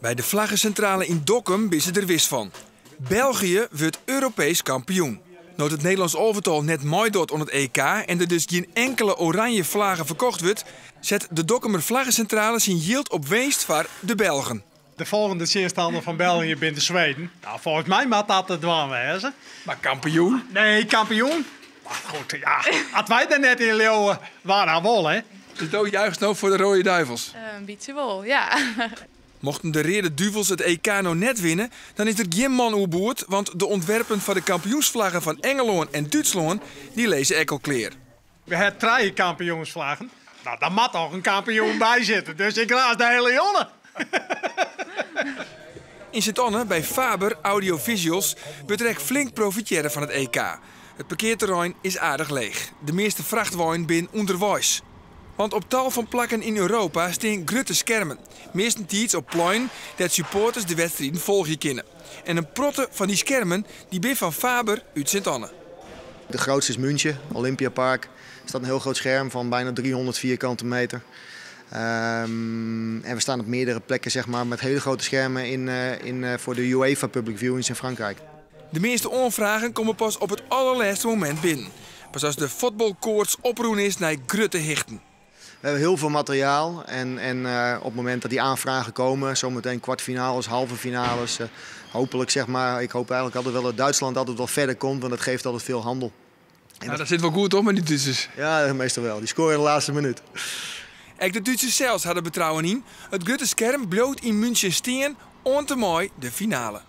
By de flaggesintrale yn Dokkum binne se der wis fan. België wurdt Europeesk kampioen. No't it Nederlânsk alvetal net meidocht oan it EK en der dus gjin inkele oranje flagge ferkocht wurdt, set de Dokkumer flaggesintrale syn jild op winst foar de Belgen. De folgjende tsjinstanner fan België binne de Sweden. Nou, folgens my moat dat te dwaan wêze. Mar kampioen? Nee, kampioen? Mar goed, ja, as wy der net yn leauwe, wa dan wol, hè? Dus do juichst no foar de Rode Duivels? In bytsje wol, ja. Mochten de Reade Duvels it EK no net winne, dan is der gjin man oerboard, want de ûntwerpen foar de kampioensflaggen fan Engelân en Dútslân, dy lizze ek al klear. We ha trije kampioensflaggen. No, dêr moat toch in kampioen by sitte, dus ik raas de hiele jûn. Yn Sint-Anne, by Faber Audiovisuals, wurdt der ek flink profitearre fan it EK. It parkearterrein is aardich leech. De measte frachtweinen binne ûnderweis. Want op tal fan plakken yn Europa stean grutte skermen, meastentiids op pleinen dêr't supporters de wedstriden folgje kinne. En in protte fan dy skermen dy binne fan Faber út Sint-Anne. De grootste is München, Olympiapark. Er staat een heel groot scherm van bijna 300 vierkante meter. En we staan op meerdere plekken, zeg maar, met hele grote schermen voor de UEFA Public Viewings in Frankrijk. De measte oanfragen komme pas op it allerlêste momint binnen. Pas as de fuotbalkoarts oprûn is nei grutte hichten. We hebben heel veel materiaal en op het moment dat die aanvragen komen, zometeen kwartfinales, halve finales, hopelijk zeg maar, ik hoop eigenlijk altijd wel dat Duitsland altijd wel verder komt, want dat geeft altijd veel handel. En dat sit wol goed op mei dy Dútsers. Ja, meestal wel. Die scoren in de laatste minuut. Ek de Dútsers sels ha der betrouwen yn. It grutte skerm bliuwt yn München stean oant en mei de finale.